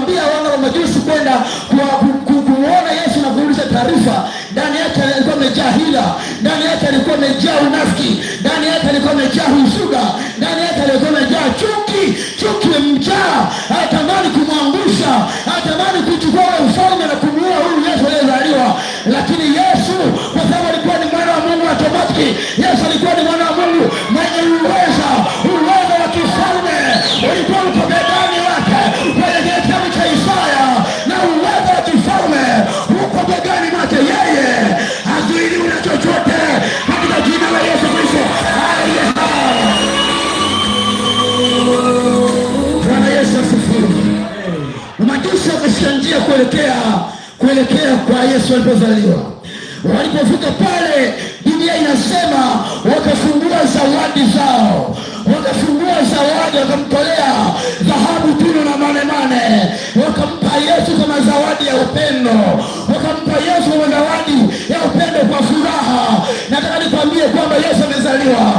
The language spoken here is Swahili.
Alipowaambia wana wa Majusi kwenda kumuona Yesu na kurudisha taarifa, ndani yake alikuwa amejaa hila, ndani yake alikuwa amejaa unafiki, ndani yake alikuwa amejaa husuda, ndani yake alikuwa amejaa chuki. Chuki imemjaa, anatamani kumwangusha, anatamani kuchukua ule ufalme na kumuua huyu Yesu aliyezaliwa. Lakini Yesu kwa sababu alikuwa ni mwana wa Mungu automatic, Yesu alikuwa ni mwana wa Mungu mwenye uweza, uwezo wa kifalme ulikuwa uko begani wake, kwenye kile kitabu cha Isaya, na uwezo wa kifalme uko begani mwake, yeye hazuiliwi na chochote katika jina la Yesu Kristo aliye hai. Bwana Yesu asifiwe. Majusi wakashika njia kuelekea kwa Yesu alipozaliwa. Walipofika pale, Biblia inasema wakafungua zawadi zao, wakafungua zawadi, wakamtolea dhahabu, tunu na manemane, wakampa Yesu kama zawadi ya upendo, wakampa Yesu kama zawadi ya upendo kwa furaha. Nataka nikwambie kwamba Yesu amezaliwa.